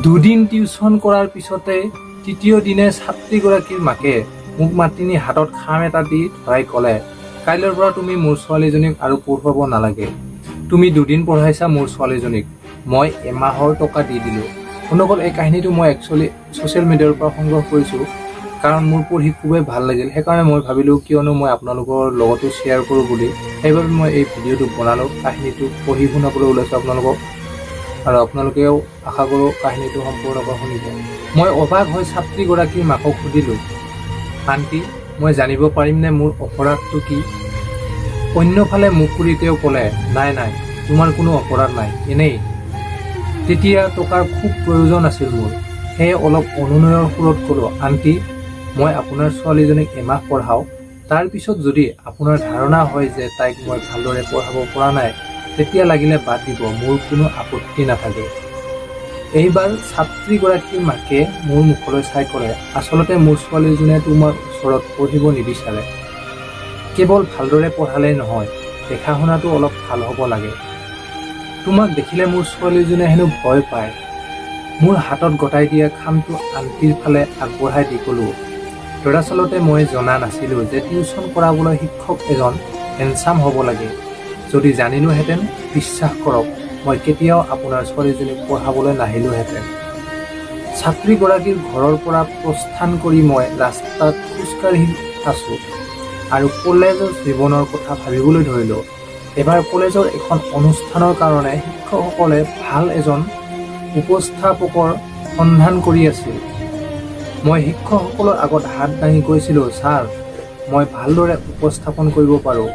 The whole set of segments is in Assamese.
দুদিন টিউচন কৰাৰ পিছতে তৃতীয় দিনাই ছাত্ৰীগৰাকীৰ মাকে মোক মাতি নি হাতত খাম এটা দি ধৰাই ক'লে, "কাইলৈৰ পৰা তুমি মোৰ ছোৱালীজনীক আৰু পঢ়ুৱাব নালাগে। তুমি দুদিন পঢ়াইছা মোৰ ছোৱালীজনীক, মই এমাহৰ টকা দি দিলোঁ।" বন্ধুসকল, এই কাহিনীটো মই একচুৱেলি ছ'চিয়েল মিডিয়াৰ পৰা সংগ্ৰহ কৰিছোঁ, কাৰণ মোৰ পঢ়ি খুবেই ভাল লাগিল। সেইকাৰণে মই ভাবিলোঁ কিয়নো মই আপোনালোকৰ লগতো শ্বেয়াৰ কৰোঁ বুলি। সেইবাবে মই এই ভিডিঅ'টো বনালোঁ। কাহিনীটো পঢ়ি শুনাবলৈ ওলাইছোঁ আপোনালোকক আৰু আপোনালোকেও আশা কৰোঁ কাহিনীটো সম্পূৰ্ণকৈ শুনিব। মই অবাক হৈ ছাত্ৰীগৰাকীৰ মাকক সুধিলোঁ, "আণ্টি, মই জানিব পাৰিমনে মোৰ অপৰাধটো কি?" অন্যফালে মুখ কৰি তেওঁ ক'লে, "নাই নাই, তোমাৰ কোনো অপৰাধ নাই। এনেই তেতিয়া টকাৰ খুব প্ৰয়োজন আছিল মোৰ। সেয়ে অলপ অনুনয়ৰ সুৰত ক'লোঁ, আণ্টি, মই আপোনাৰ ছোৱালীজনীক এমাহ পঢ়াওঁ। তাৰপিছত যদি আপোনাৰ ধাৰণা হয় যে তাইক মই ভালদৰে পঢ়াব পৰা নাই, তেতিয়া লাগিলে বাদ দিব, মোৰ কোনো আপত্তি নাথাকে।" এইবাৰ ছাত্ৰীগৰাকীৰ মাকে মোৰ মুখলৈ চাই ক'লে, "আচলতে মোৰ ছোৱালীজনীয়ে তোমাৰ ওচৰত পঢ়িব নিবিচাৰে। কেৱল ভালদৰে পঢ়ালেই নহয়, দেখা শুনাটো অলপ ভাল হ'ব লাগে। তোমাক দেখিলে মোৰ ছোৱালীজনীয়ে হেনো ভয় পায়।" মোৰ হাতত গতাই দিয়া খামটো আণ্টিৰ ফালে আগবঢ়াই দি ক'লোঁ, "দৰাচলতে মই জনা নাছিলোঁ যে টিউচন কৰাবলৈ শিক্ষক এজন হেণ্ডচাম হ'ব লাগে। যদি জানিলোহেঁতেন, বিশ্বাস কৰক, মই কেতিয়াও আপোনাৰ ছোৱালীজনীক পঢ়াবলৈ নাহিলোহেঁতেন।" ছাত্ৰীগৰাকীৰ ঘৰৰ পৰা প্ৰস্থান কৰি মই ৰাস্তাত খোজকাঢ়ি আছোঁ আৰু কলেজৰ জীৱনৰ কথা ভাবিবলৈ ধৰিলোঁ। এবাৰ কলেজৰ এখন অনুষ্ঠানৰ কাৰণে শিক্ষকসকলে ভাল এজন উপস্থাপকৰ সন্ধান কৰি আছিল। মই শিক্ষকসকলৰ আগত হাত দাঙি কৈছিলোঁ, "ছাৰ, মই ভালদৰে উপস্থাপন কৰিব পাৰোঁ।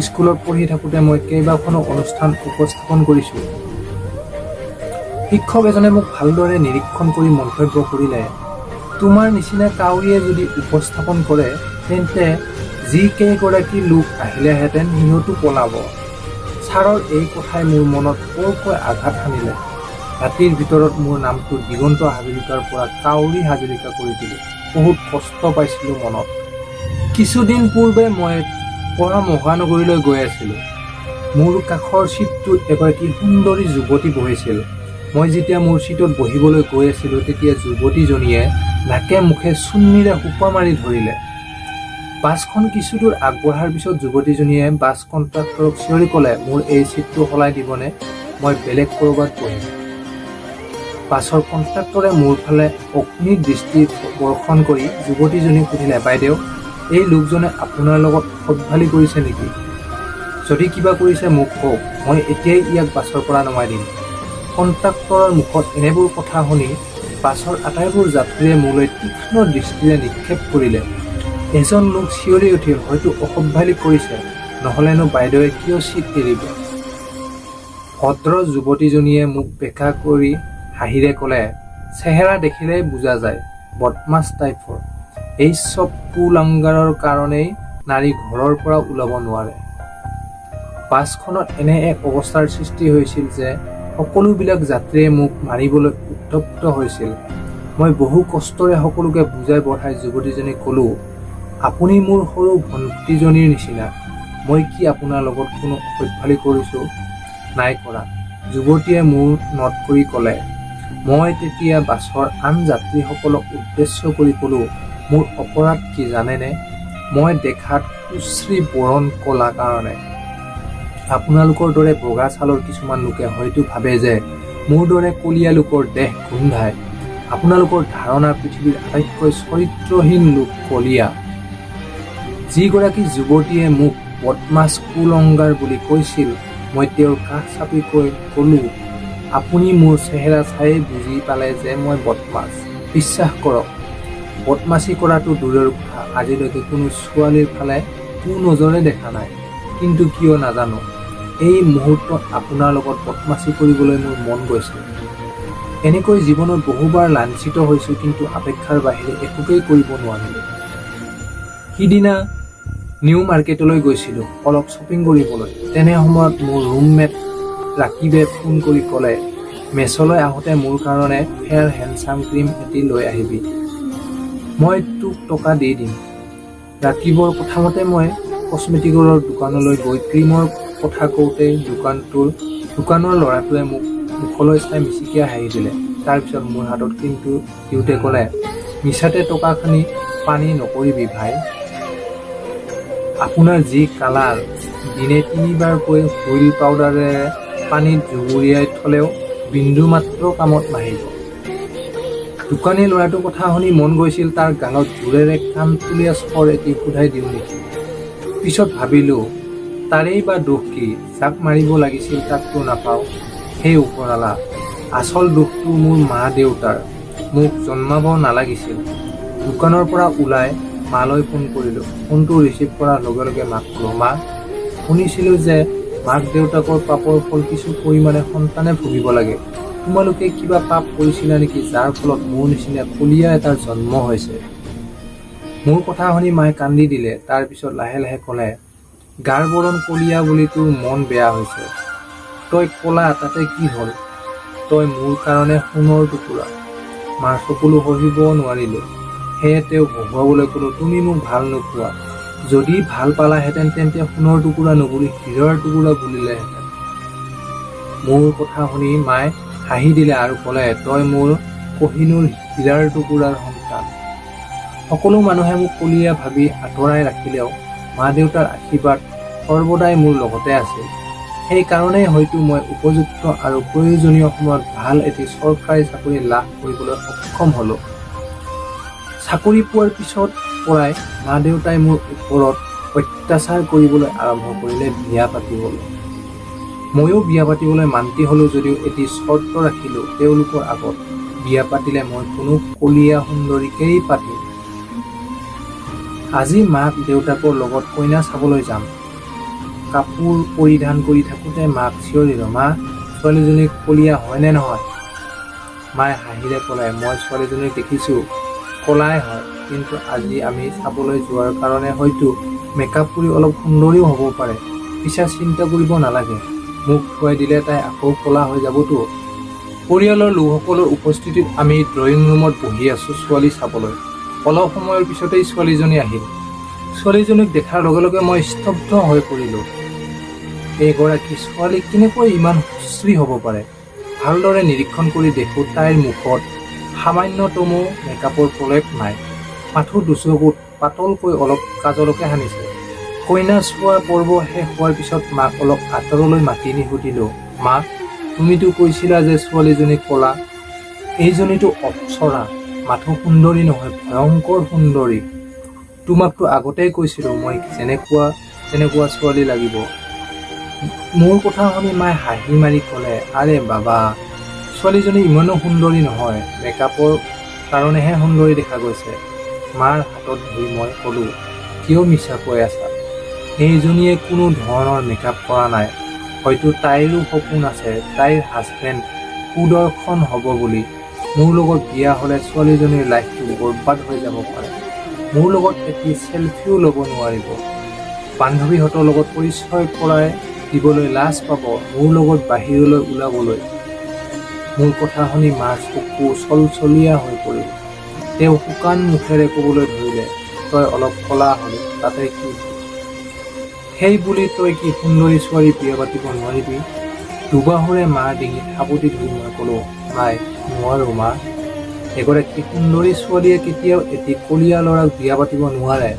স্কুলত পঢ়ি থাকোঁতে মই কেইবাখনো অনুষ্ঠান উপস্থাপন কৰিছোঁ।" শিক্ষক এজনে মোক ভালদৰে নিৰীক্ষণ কৰি মন্তব্য কৰিলে, "তোমাৰ নিচিনা কাউৰীয়ে যদি উপস্থাপন কৰে, তেন্তে যি কেইগৰাকী লোক আহিলেহেঁতেন সিহঁতো পলাব।" ছাৰৰ এই কথাই মোৰ মনত বৰকৈ আঘাত হানিলে। ৰাতিৰ ভিতৰত মোৰ নামটো দিগন্ত হাজৰিকাৰ পৰা কাউৰী হাজৰিকা কৰি দিলে। বহুত কষ্ট পাইছিলোঁ মনত। কিছুদিন পূৰ্বে মই পৰা মহানগৰীলৈ গৈ আছিলোঁ। মোৰ কাষৰ ছিটটোত এগৰাকী সুন্দৰী যুৱতী বহিছিল। মই যেতিয়া মোৰ ছিটত বহিবলৈ গৈ আছিলোঁ, তেতিয়া যুৱতীজনীয়ে নাকে মুখে চুন্নিৰে সোপা মাৰি ধৰিলে। বাছখন কিছুদূৰ আগবঢ়াৰ পিছত যুৱতীজনীয়ে বাছ কণ্ডাক্টৰক চিঞৰি ক'লে, "মোৰ এই ছিটটো সলাই দিবনে? মই বেলেগ ক'ৰবাত বহিম।" বাছৰ কণ্ডাক্টৰে মোৰ ফালে অগ্নি দৃষ্টি বৰ্ষণ কৰি যুৱতীজনীক সুধিলে, "বাইদেউ, এই লোকজনে আপোনাৰ লগত অসভ্যালি কৰিছে নেকি? যদি কিবা কৰিছে মোক কওক, মই এতিয়াই ইয়াক বাছৰ পৰা নমাই দিম।" কণ্ডাক্টৰৰ মুখত এনেবোৰ কথা শুনি বাছৰ আটাইবোৰ যাত্ৰীয়ে মোলৈ তীক্ষ্ণ দৃষ্টিৰে নিক্ষেপ কৰিলে। এজন লোক চিঞৰি উঠিল, "হয়তো অসভ্যালি কৰিছে, নহ'লেনো বাইদেৱে কিয় ছিট এৰিব?" ভদ্ৰ যুৱতীজনীয়ে মুখ বেঁকা কৰি হাঁহিৰে ক'লে, "চেহেৰা দেখিলেই বুজা যায়, বদমাছ টাইপৰ। এই চব কুলাংগাৰৰ কাৰণেই নাৰী ঘৰৰ পৰা ওলাব নোৱাৰে।" বাছখনত এনে এক অৱস্থাৰ সৃষ্টি হৈছিল যে সকলোবিলাক যাত্ৰীয়ে মোক মাৰিবলৈ উদ্যত হৈছিল। মই বহু কষ্টৰে সকলোকে বুজাই বঢ়াই যুৱতীজনীক ক'লোঁ, "আপুনি মোৰ সৰু ভণ্টিজনীৰ নিচিনা। মই কি আপোনাৰ লগত কোনো অসভ্যালি কৰিছোঁ? নাই কৰা।" যুৱতীয়ে মূৰ নত কৰি ক'লে। মই তেতিয়া বাছৰ আন যাত্ৰীসকলক উদ্দেশ্য কৰি ক'লোঁ, "মোৰ অপৰাধ কি জানেনে? মই দেখাত কুশ্ৰী বৰণ ক'লা কাৰণে আপোনালোকৰ দৰে বগা ছালৰ কিছুমান লোকে হয়তো ভাবে যে মোৰ দৰে কলীয়া লোকৰ দেহ গোন্ধায়। আপোনালোকৰ ধাৰণা পৃথিৱীৰ আটাইতকৈ চৰিত্ৰহীন লোক কলীয়া। যিগৰাকী যুৱতীয়ে মোক বদমাছ কুলংগাৰ বুলি কৈছিল, মই তেওঁৰ কাষ চাপি কৈ ক'লোঁ, আপুনি মোৰ চেহেৰা চায়েই বুজি পালে যে মই বদমাছ। বিশ্বাস কৰক, বদমাচি কৰাটো দূৰৈৰ কথা, আজিলৈকে কোনো ছোৱালীৰ ফালে কু নজৰে দেখা নাই। কিন্তু কিয় নাজানো, এই মুহূৰ্তত আপোনাৰ লগত বদমাচি কৰিবলৈ মোৰ মন গৈছে। এনেকৈ জীৱনত বহুবাৰ লাঞ্ছিত হৈছোঁ, কিন্তু অপেক্ষাৰ বাহিৰে একোকেই কৰিব নোৱাৰিলোঁ। সিদিনা নিউ মাৰ্কেটলৈ গৈছিলোঁ অলপ শ্বপিং কৰিবলৈ। তেনে সময়ত মোৰ ৰুমমেট ৰাকিবে ফোন কৰি ক'লে, 'মেচলৈ আহোঁতে মোৰ কাৰণে ফেয়াৰ হেণ্ডচাম ক্ৰীম এটি লৈ আহিবি, মই তোক টকা দি দিম।' ৰাকিবৰ কথামতে মই কচমেটিকৰ দোকানলৈ গৈ ক্ৰীমৰ কথা কওঁতেই দোকানৰ ল'ৰাটোৱে মোক মুখলৈ চাই মিচিকিয়াই হাঁহি দিলে। তাৰপিছত মোৰ হাতত কিন্তু দিওঁতে ক'লে, "মিছাতে টকাখিনি পানী নকৰিবি ভাই। আপোনাৰ যি কালাৰ, দিনে তিনিবাৰকৈ হুইল পাউডাৰেৰে পানীত জুবুৰিয়াই থলেও বিন্দু মাত্ৰ কামত নাহিব।" দোকানী ল'ৰাটোৰ কথা শুনি মন গৈছিল তাৰ গালত জোৰেৰে কাণতলীয়া চৰ এটি শোধাই দিওঁ নেকি। পিছত ভাবিলোঁ, তাৰেই বা দোষ কি? যাক মাৰিব লাগিছিল তাকতো নাপাওঁ। সেই ওপৰৱালা, আচল দোষটো মোৰ মা দেউতাৰ, মোক জন্মাব নালাগিছিল। দোকানৰ পৰা ওলাই মালৈ ফোন কৰিলোঁ। ফোনটো ৰিচিভ কৰাৰ লগে লগে মাক ক'লোঁ, "মা, শুনিছিলোঁ যে মাক দেউতাকৰ পাপৰ ফল কিছু পৰিমাণে সন্তানে ভুগিব লাগে। তোমালোকে কিবা পাপ কৰিছিলা নেকি, যাৰ ফলত মোৰ নিচিনা কলীয়া এটাৰ জন্ম হৈছে?" মোৰ কথা শুনি মায়ে কান্দি দিলে। তাৰ পিছত লাহে লাহে ক'লে, "গাৰ বৰণ কলীয়া বুলি তোৰ মন বেয়া হৈছে? তই ক'লা তাতে কি হ'ল? তই মোৰ কাৰণে সোণৰ টুকুৰা।" মাৰ চকুলো সহিব নোৱাৰিলোঁ। সেয়ে তেওঁক হহুৱাবলৈ ক'লো, "তুমি মোক ভাল নোপোৱা। যদি ভাল পালাহেঁতেন, তেন্তে সোণৰ টুকুৰা নুবুলি হীৰাৰ টুকুৰা বুলিলেহেঁতেন।" মোৰ কথা শুনি মায়ে হাঁহি দিলে আৰু ক'লে, "তই মোৰ কহিনুৰ হীৰাৰ টুকুৰাৰ সন্তান।" সকলো মানুহে মোক কলীয়া ভাবি আঁতৰাই ৰাখিলেও মা দেউতাৰ আশীৰ্বাদ সৰ্বদাই মোৰ লগতে আছিল। সেইকাৰণেই হয়তো মই উপযুক্ত আৰু প্ৰয়োজনীয় সময়ত ভাল এটি চৰকাৰী চাকৰি লাভ কৰিবলৈ সক্ষম হ'লোঁ। চাকৰি পোৱাৰ পিছত পৰাই মা দেউতাই মোৰ ওপৰত অত্যাচাৰ কৰিবলৈ আৰম্ভ কৰিলে বিয়া পাতিবলৈ। ময়ো বিয়া পাতিবলৈ মান্তি হ'লোঁ যদিও এটি চৰ্ত ৰাখিলোঁ তেওঁলোকৰ আগত, বিয়া পাতিলে মই কোনো কলীয়া সুন্দৰীকেই পাতিম। আজি মাক দেউতাকৰ লগত কইনা চাবলৈ যাম। কাপোৰ পৰিধান কৰি থাকোঁতে মাক চিঞৰিলোঁ, "মা, ছোৱালীজনী কলীয়া হয়নে নহয়?" মায়ে হাঁহিৰে ক'লে, "মই ছোৱালীজনীক দেখিছোঁ, ক'লাই হয়। কিন্তু আজি আমি চাবলৈ যোৱাৰ কাৰণে হয়তো মেকআপ কৰি অলপ সুন্দৰীও হ'ব পাৰে। পিছে চিন্তা কৰিব নালাগে, মুখ ধুৱাই দিলে তাই আকৌ ক'লা হৈ যাবতো।" পৰিয়ালৰ লোকসকলৰ উপস্থিতিত আমি ড্ৰয়িং ৰুমত বহি আছোঁ ছোৱালী চাবলৈ। অলপ সময়ৰ পিছতেই ছোৱালীজনী আহিল। ছোৱালীজনীক দেখাৰ লগে লগে মই স্তব্ধ হৈ পৰিলোঁ। এইগৰাকী ছোৱালী কেনেকৈ ইমান সুশ্ৰী হ'ব পাৰে? ভালদৰে নিৰীক্ষণ কৰি দেখোঁ, তাইৰ মুখত সামান্যতমো মেকআপৰ প্ৰলেপ নাই। মাথো দুচকুত পাতলকৈ অলপ কাজলকে সানিছে। কইনা চোৱা পৰ্ব শেষ হোৱাৰ পিছত মাক অলপ আঁতৰলৈ মাতি নি সুধিলোঁ, "মা, তুমিতো কৈছিলা যে ছোৱালীজনী ক'লা। এইজনীতো অপ্সৰা, মাথো সুন্দৰী নহয়, ভয়ংকৰ সুন্দৰী। তোমাকতো আগতেই কৈছিলোঁ মই যেনেকুৱা তেনেকুৱা ছোৱালী লাগিব।" মোৰ কথা শুনি মায়ে হাঁহি মাৰি ক'লে, "আৰে বাবা, ছোৱালীজনী ইমানো সুন্দৰী নহয়, মেকআপৰ কাৰণেহে সুন্দৰী দেখা গৈছে।" মাৰ হাতত ধৰি মই ক'লোঁ, "কিয় মিছা কৈ আছা? এইজনীয়ে কোনো ধৰণৰ মেকআপ কৰা নাই। হয়তো তাইৰো সপোন আছে তাইৰ হাজবেণ্ড সুদৰ্শন হ'ব বুলি। মোৰ লগত বিয়া হ'লে ছোৱালীজনীৰ লাইফটো বৰবাদ হৈ যাব পাৰে। মোৰ লগত এটি চেলফিও ল'ব নোৱাৰিব। বান্ধৱীহঁতৰ লগত পৰিচয় কৰাই দিবলৈ লাজ পাব মোৰ লগত বাহিৰলৈ ওলাবলৈ।" মোৰ কথা শুনি মাৰ চকু চলচলীয়া হৈ পৰিল। তেওঁ শুকান মুখেৰে ক'বলৈ ধৰিলে, "তই অলপ ক'লা হলি তাতে কি হ'ল? সেই বুলি তই কি সুন্দৰী ছোৱালী বিয়া পাতিব নোৱাৰিবি?" দুবাহুৰে মাৰ ডিঙিত সাৱটি ধৰি মই ক'লোঁ, "নাই, নোৱাৰোঁ মা। এগৰাকী সুন্দৰী ছোৱালীয়ে কেতিয়াও এটি কলীয়া ল'ৰাক বিয়া পাতিব নোৱাৰে।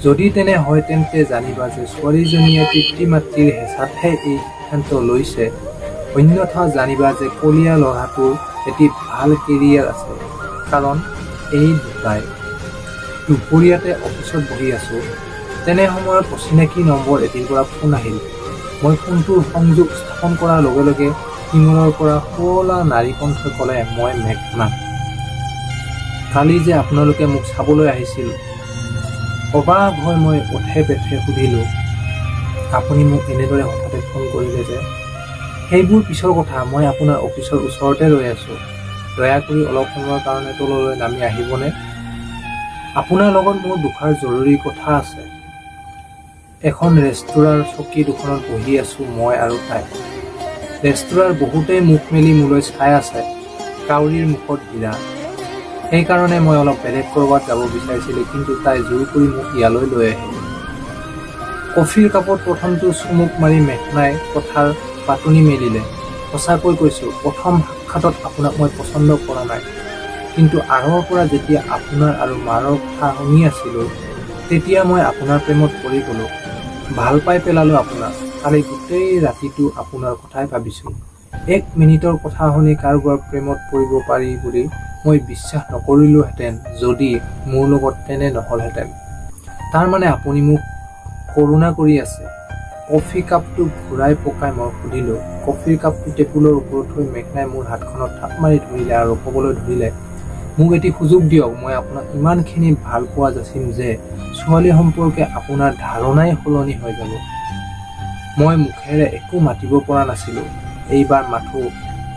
যদি তেনে হয়, তেন্তে জানিবা যে ছোৱালীজনীয়ে পিতৃ মাতৃৰ হেঁচাতহে এই সিদ্ধান্ত লৈছে। অন্যথা জানিবা যে কলীয়া ল'ৰাটোৰ এটি ভাল কেৰিয়াৰ আছে। কাৰণ এই দুটাই।" দুপৰীয়াতে অফিচত বহি আছোঁ। তেনে সময়ত অচিনাকি নম্বৰ এটিৰ পৰা ফোন আহিল। মই ফোনটোৰ সংযোগ স্থাপন কৰাৰ লগে লগে সিমূৰৰ পৰা শুৱলা নাৰী কণ্ঠই ক'লে, "মই মেঘনা। কালি যে আপোনালোকে মোক চাবলৈ আহিছিল।" অবাক হৈ মই ওঁঠে পেঠে সুধিলোঁ, "আপুনি মোক এনেদৰে হঠাতে ফোন কৰিলে যে?" "সেইবোৰ পিছৰ কথা। মই আপোনাৰ অফিচৰ ওচৰতে ৰৈ আছোঁ। দয়া কৰি অলপ সময়ৰ কাৰণে তললৈ নামি আহিবনে? আপোনাৰ লগত মোৰ দুষাৰ জৰুৰী কথা আছে।" এখন ৰেস্তোৰাঁৰ চকী দুখনত বহি আছোঁ মই আৰু তাই। ৰেস্তোৰাঁৰ বহুতেই মুখ মেলি মোলৈ চাই আছে, কাউৰীৰ মুখত হীৰা। সেইকাৰণে মই অলপ বেলেগ ক'ৰবাত যাব বিচাৰিছিলোঁ, কিন্তু তাই জোৰ কৰি মোক ইয়ালৈ লৈ আহিল। কফিৰ কাপত প্ৰথমটো চুমুক মাৰি মেঘনাই কথাৰ পাতনি মেলিলে, "সঁচাকৈ কৈছোঁ, প্ৰথম সাক্ষাৎ সাক্ষাতত আপোনাক মই পচন্দ কৰা নাই। কিন্তু আঁৰৰ পৰা যেতিয়া আপোনাৰ আৰু মাৰৰ কথা শুনি আছিলোঁ, তেতিয়া মই আপোনাৰ প্ৰেমত পৰি গ'লোঁ। ভাল পাই পেলালোঁ আপোনাক। কালি গোটেই ৰাতিটো আপোনাৰ কথাই ভাবিছোঁ। এক মিনিটৰ কথা শুনি কাৰোবাৰ প্ৰেমত পৰিব পাৰি বুলি মই বিশ্বাস নকৰিলোহেঁতেন, যদি মোৰ লগত তেনে নহ'লহেঁতেন। তাৰমানে আপুনি মোক কৰুণা কৰি আছে? কফি কাপটো ঘূৰাই পকাই মই সুধিলোঁ। কফিৰ কাপটো টেবুলৰ ওপৰত থৈ মেঘনাই মোৰ হাতখনত থাপ মাৰি ধৰিলে আৰু ক'বলৈ ধৰিলে, "মোক এটি সুযোগ দিয়ক। মই আপোনাক ইমানখিনি ভাল পোৱা যাচিম যে ছোৱালী সম্পৰ্কে আপোনাৰ ধাৰণাই সলনি হৈ যাব।" মই মুখেৰে একো মাতিব পৰা নাছিলোঁ। এইবাৰ মাথো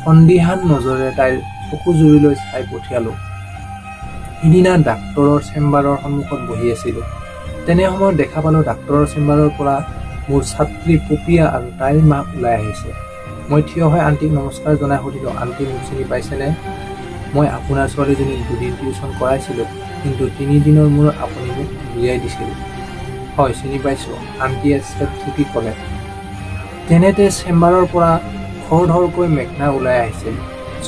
সন্দিহান নজৰেৰে তাইৰ চকুযুৰিলৈ চাই পঠিয়ালোঁ। সিদিনা ডাক্তৰৰ চেম্বাৰৰ সন্মুখত বহি আছিলোঁ। তেনে সময়ত দেখা পালোঁ, ডাক্তৰৰ চেম্বাৰৰ পৰা মোৰ ছাত্ৰী পপীয়া আৰু তাইৰ মাক ওলাই আহিছে। মই থিয় হৈ আণ্টিক নমস্কাৰ জনাই সুধিলোঁ, "আণ্টি, মোক চিনি পাইছেনে? মই আপোনাৰ ছোৱালীজনীক দুদিন টিউচন কৰাইছিলোঁ, কিন্তু 3 দিনৰ মূৰত আপুনি মোক উলিয়াই দিছিল।" "হয়, চিনি পাইছোঁ," আণ্টিয়ে সেপ চুকি ক'লে। তেনেতে চেম্বাৰৰ পৰা খৰধৰকৈ মেঘনা ওলাই আহিছিল।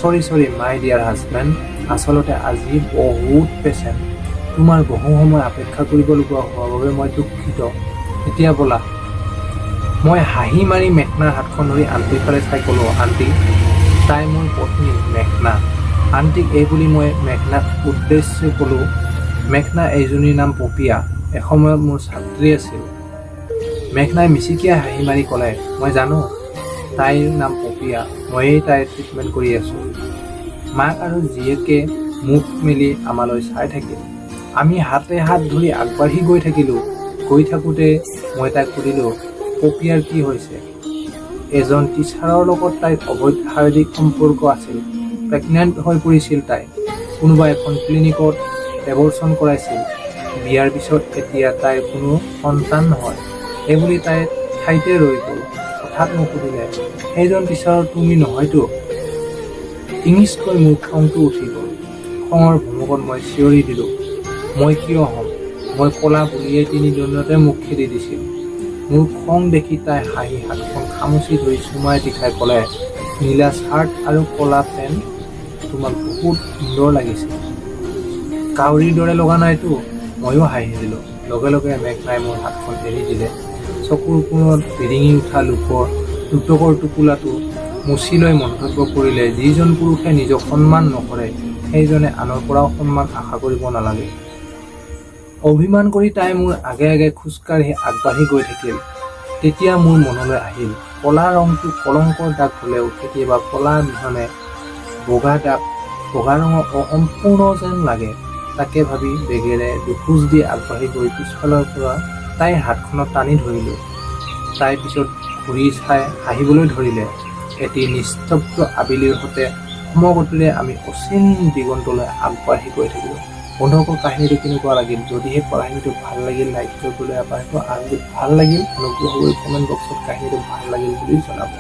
"Sorry, sorry, my dear husband. আচলতে আজি বহুত পেচেণ্ট। তোমাৰ বহু সময় অপেক্ষা কৰিব লগা হোৱাৰ বাবে মই দুখিত। এতিয়া ব'লা।" মই হাঁহি মাৰি মেঘনাৰ হাতখন ধৰি আণ্টিৰ ফালে চাই ক'লোঁ, "আণ্টি, তাই মোৰ পত্নী মেঘনা।" আণ্টিক এই বুলি মই মেঘনাক উদ্দেশ্যি ক'লোঁ, "মেঘনা, এইজনীৰ নাম পপীয়া। এসময়ত মোৰ ছাত্ৰী আছিল।" মেঘনাই মিচিকিয়াই হাঁহি মাৰি ক'লে, "মই জানো তাইৰ নাম পপীয়া। ময়েই তাইৰ ট্ৰিটমেণ্ট কৰি আছোঁ।" মাক আৰু জীয়েকে মুখ মেলি আমালৈ চাই থাকিল। আমি হাতে হাত ধৰি আগবাঢ়ি গৈ থাকিলোঁ। গৈ থাকোঁতে মই তাইক সুধিলোঁ, "পপীয়াৰ কি হৈছে?" "এজন টিচাৰৰ লগত তাইৰ অবৈধ শাৰীৰিক সম্পৰ্ক আছিল। প্ৰেগনেণ্ট হৈ পৰিছিল তাই। কোনোবা এখন ক্লিনিকত এবৰচন কৰাইছিল। বিয়াৰ পিছত এতিয়া তাইৰ কোনো সন্তান নহয়।" এইবুলি তাই ঠাইতে ৰৈ গ'ল। হঠাৎ মোক সুধিলে, "সেইজন টিচাৰ তুমি নহয়তো?" টিঙিচকৈ মোৰ খংটো উঠি গ'ল। খঙৰ ভুমুকত মই চিঞৰি দিলোঁ, "মই কিয় হ'ম? মই ক'লা বুলিয়েই 3 দিনতে মোক খেদি দিছিল।" মোৰ খং দেখি তাই হাঁহি হাতখন খামুচি ধৰি চুমা এটি খাই ক'লে, "নীলা চাৰ্ট আৰু ক'লা পেণ্ট তোমাক বহুত সুন্দৰ লাগিছে। কাউৰীৰ দৰে লগা নাইতো?" ময়ো হাঁহি দিলোঁ। লগে লগে মেঘনাই মোৰ হাতখন এৰি দিলে। চকুৰ কোণত বিৰিঙি উঠা লোতকৰ টোপোলাটো মুচি লৈ মন্তব্য কৰিলে, "যিজন পুৰুষে নিজক সন্মান নকৰে, সেইজনে আনৰ পৰাও সন্মান আশা কৰিব নালাগে।" অভিমান কৰি তাই মোৰ আগে আগে খোজকাঢ়ি আগবাঢ়ি গৈ থাকিল। তেতিয়া মোৰ মনলৈ আহিল, ক'লা ৰংটো কলংকৰ দাগ হ'লেও কেতিয়াবা ক'লা বিহনে বগা দাগ বগা ৰঙৰ অসম্পূৰ্ণ যেন লাগে। তাকে ভাবি বেগেৰে দুখোজ দি আগবাঢ়ি গৈ পিছফালৰ পৰা তাইৰ হাতখনত টানি ধৰিলোঁ। তাই পিছত ঘূৰি চাই হাঁহিবলৈ ধৰিলে। এটি নিস্তব্ধ আবেলিৰ সতে সমগতিৰে আমি অচিন দিগন্তলৈ আগবাঢ়ি গৈ থাকিলোঁ। বন্ধুসকল, কাহিনীটো কেনেকুৱা লাগিল? যদিহে কাহিনীটো ভাল লাগিল, লাইক কৰিবলৈ নাপাহৰিব আৰু যদি ভাল লাগিল, অনুগ্ৰহ কৰি কমেণ্ট বক্সত কাহিনীটো ভাল লাগিল বুলি জনাব।